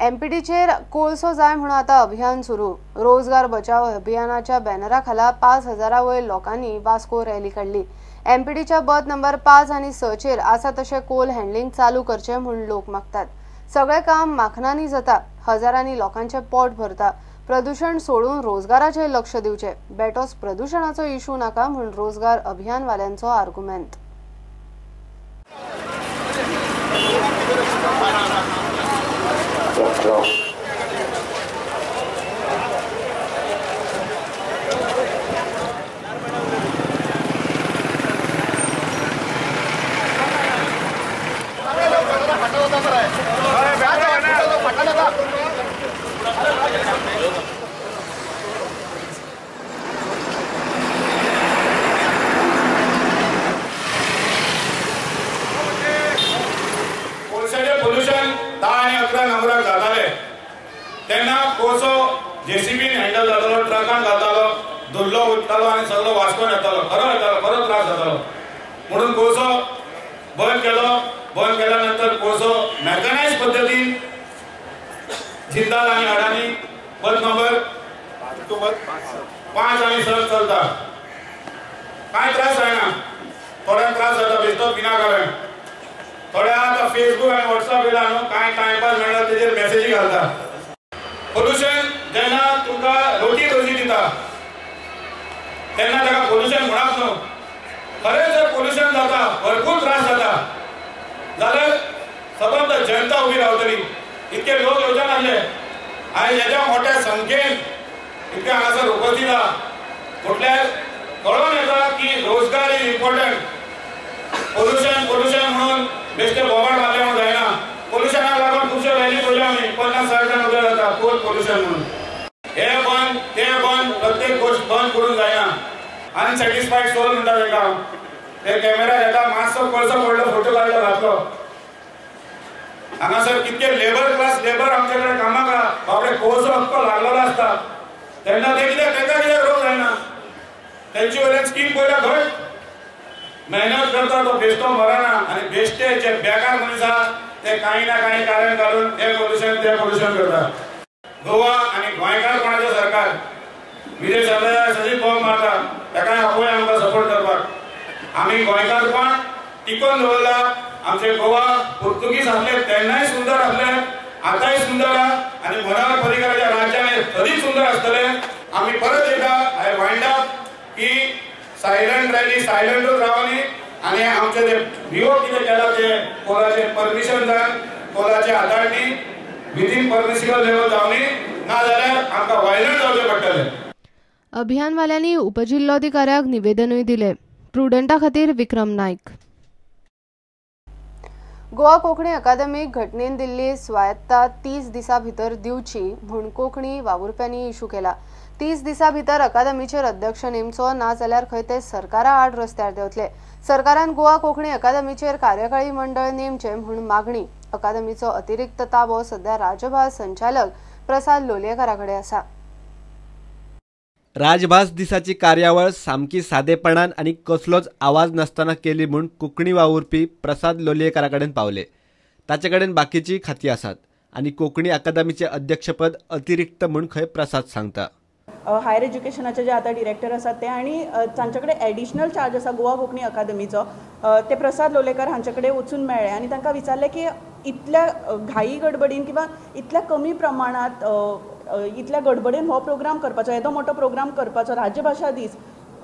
एमपीटीचेर कोळसो जाय म्हणून आता अभियान सुरू। रोजगार बचाव अभियानाच्या बॅनरा खाला 5000 वयर लोकांनी वास्को रॅली काडली। एमपीटीच्या बर्थ नंबर 5 आनी 6 चेर आसा तशें कोल हँडलिंग चालू करचें म्हूण लोक मागतात। सगळें काम माखनांनी जाता, हजारांनी लोकांचें पोट भरता। प्रदूषण सोडून रोजगाराचेर लक्ष दिवचें, बेटोच प्रदूषणाचो इशू नाका म्हूण रोजगार अभियानवाल्यांचो आर्गुमेंट। पोल्युशन 10 आनी 11 नंबराक जाताले तेन्ना कोळसो जेसीबीन हँडल जातालो, ट्रकान घालतालो, धुल्लो उठतालो आनी सगळो वास्कोन येतालो, खरो येतालो, खरो त्रास जातालो। म्हणून कोळसो बंद केलो। बंद केल्या नंतर कोळसो मॅकनायज पद्दतीन जिंदाल आनी अडानी बर्थ नंबर 5 आनी 6 चलता। कांय त्रास जायना, थोड्यांक त्रास जाता बेश्टोच विनाकारण। थोड्या आतां फेसबूक आनी वॉट्सअप येयला न्हू, कांय टायमपास मेळटा तेजेर मॅसेजी घालता। पोल्युशन जेन्ना तुमकां रोटी रोजी दिता तेन्ना ताका पोल्युशन म्हणप न्हू। खरें जर पोल्युशन जाता, भरपूर त्रास जाता जाल्यार सबंद जनता उबी रावतली। इतके लोक येवचे नासले आनी हेज्या मोठ्या संख्येन इतके हांगासर उपस्थित आहा म्हटल्यार कळोन येता की रोजगार is important. Pollution pollution म्हणून बेश्टे बोबाट मारले म्हणून जायना। पोल्युशनाक लागून खुबश्यो रॅली पळयल्यो आमी, 50-60 जाण उबे जाता कोल पोल्युशन म्हणून। हे बंद ते बंद, प्रत्येक गोश्ट बंद करूंक जायना। अनसॅटिस्फायड सोल म्हणटा ताका, ते कॅमेरा घेता, मातसो कोळसो पडलो फोटो काडलो घातलो। हांगासर कितके लेबर क्लास लेबर आमचे कडेन कामाक आहा, बाबडे कोळसो हक्को लागलेलो आसता तेन्ना ते कित्याक तांकां कित्याक रोग जायना। तेंचे वयल्यान स्कीम पळयल्यार घट मेहनत करता तो बेश्टो मरना आनी बेश्टे जे बेकार मनीस आहा ते कांय ना कांय कारण घालून हे पोल्युशन ते पोल्युशन करता। गोवा आनी गोंयकारपणाचें सरकार विजय सरदेसाय सदींच बॉम्ब मारता, ताकाय आपोवया आमकां सपोर्ट करपाक। आमी गोंयकारपण टिकोवन दवरला। आमचे गोवा पुर्तुगीज आसले तेन्नाय सुंदर आसले, आतांय सुंदर आहा आनी मनोहर पर्रीकराच्या राज्यान सदींच सुंदर आसतले। आमी परत एकदां I wind up की सायलंट रॅली सायलंटूच रावनी आनी आमचे ते विरोध कितें केला ते कोलाचे परमिशन जाय, कोलाचे हाताळणी विदीन परमिसिबल लेवल जावनी, ना जाल्यार आमकां वायलंट जावचें पडटलें। अभियानवाल्यांनी उपजिल्लोधिकाऱ्याक निवेदनूय दिले। प्रुडंटा खातीर विक्रम नायक। गोवा कोंकणी अकादमीक घटनेन दिल्ली स्वायत्ता 30 दिसां भितर दिवची म्हूण कोंकणी वावुरप्यांनी इशू केला। 30 दिसां भितर अकादमीचेर अध्यक्ष नेमचो ना जाल्यार खंय ते सरकारा आड रस्त्यार देंवतले। सरकारान गोवा कोंकणी अकादमीचेर कार्यकाळी मंडळ नेमचें म्हूण मागणी। अकादमीचो अतिरिक्त ताबो सध्या राजभास संचालक प्रसाद लोलयेकारा कडेन आसा। राजभास दिसाची कार्यावळ सामकी सादेपणान आनी कसलोच आवाज नासतना केली म्हूण कोंकणी वावुरपी प्रसाद लोलयेकारा कडेन पावले। ताचे कडेन बाकीची खातीं आसात आनी कोंकणी अकादमीचें अध्यक्षपद अतिरिक्त म्हूण खंय प्रसाद सांगता। हायर एज्युकेशनाचे जे आतां डिरेक्टर आसात ते आनी तांचे कडेन एडिशनल चार्ज आसा गोवा कोंकणी अकादमीचो, ते प्रसाद लोलयेकर हांचे कडेन वचून मेळ्ळे आनी तांकां विचारलें की इतल्या घाई गडबडीन किंवा इतल्या कमी प्रमाणांत इतल्या गडबडीन हो प्रोग्राम करपाचो, येदो मोठो प्रोग्राम करपाचो, राज्यभाशा दीस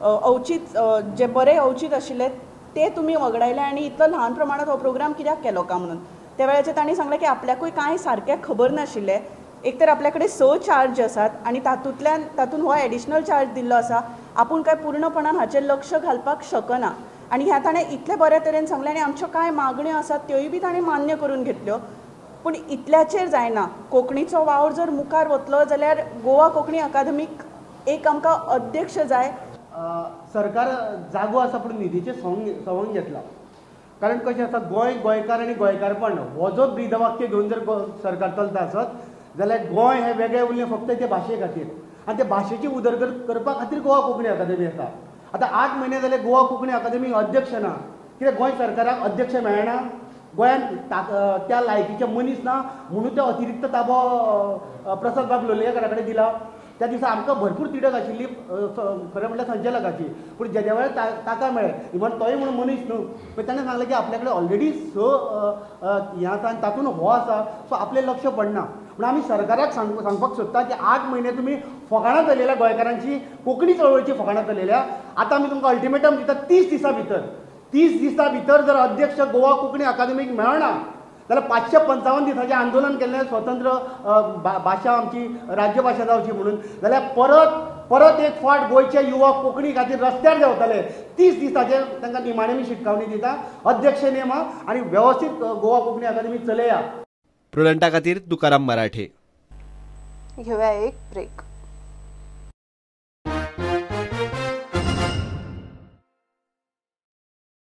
अवचीत जे बरे अवचीत आशिल्ले ते तुमी वगडायले आनी इतलो ल्हान प्रमाणांत हो प्रोग्राम कित्याक केलो काय म्हणून। त्या वेळाचेर तांणी सांगलें की आपल्याकूय कांय सारकें खबर नाशिल्लें, एक तर आपल्या कडेन 6 चार्ज आसात आनी तातूंतल्यान तातूंत हो एडिशनल चार्ज दिल्लो आसा, आपूण काय पूर्णपणान हाचेर लक्ष घालपाक शकना। आनी ह्या ताणें इतले बऱ्या तरेन सांगलें आनी आमच्यो कांय मागण्यो आसात त्योय बी ताणें मान्य करून घेतल्यो। पूण इतल्याचेर जायना, कोंकणीचो वावर जर मुखार वतलो जाल्यार गोवा कोंकणी अकादमीक एक आमकां अध्यक्ष जाय। सरकार जागो आसा पूण निधीचें सवंग घेतला। कारण कशें आसा, गोंय गोंयकार आनी गोंयकारपण हो जो ब्रीदवाक्य घेवन जर सरकार चलता आसत जाल्यार गोंय हें वेगळें उरलें फक्त ते भाशे खातीर आनी ते भाशेची उदरगत करपा खातीर गोवा कोंकणी अकादमी आसा। आतां 8 म्हयने जाले गोवा कोंकणी अकादमीक अध्यक्ष ना, कित्याक गोंय सरकाराक अध्यक्ष मेळना? गोंयांत त्या लायकीचे मनीस ना म्हणून ते अतिरिक्त ताबो प्रसाद बाब लोलयेकारा कडेन दिला. त्या दिसा आमकां भरपूर तिडक आशिल्ली खरें म्हणल्यार संचालकाची, पूण जेद्या वेळार ताका मेळ्ळें इवन तोय म्हणून मनीस न्हू, पण ताणें सांगलें की आपल्या कडेन ऑलरेडी 6 हें आसा आनी तातूंत हो आसा, सो आपलें लक्ष पडना. पूण आमी सरकाराक सांगपाक सोदता की 8 म्हयने तुमी फकाणां चलयल्या, गोंयकारांची कोंकणी चळवळीची फकाणां चलयल्या. आतां आमी तुमकां अल्टिमेटम दिता 30 दिसां भितर, 30 दिसां भितर जर अध्यक्ष गोवा कोंकणी अकादमीक मेळना जाल्यार 555 दिसांचें आंदोलन केल्लें स्वतंत्र भाशा आमची राज्यभाशा जावची म्हणून, जाल्यार परत परत एक फावट गोंयचे युवक कोंकणी खातीर रस्त्यार देंवतले. 30 दिसांचे तांकां निमाणें आमी शिटकावणी दिता, अध्यक्ष नेमा आनी वेवस्थीत गोवा कोंकणी अकादमी चलया. प्रुडंटा खातीर तुकाराम मराठे. घेवया एक ब्रेक.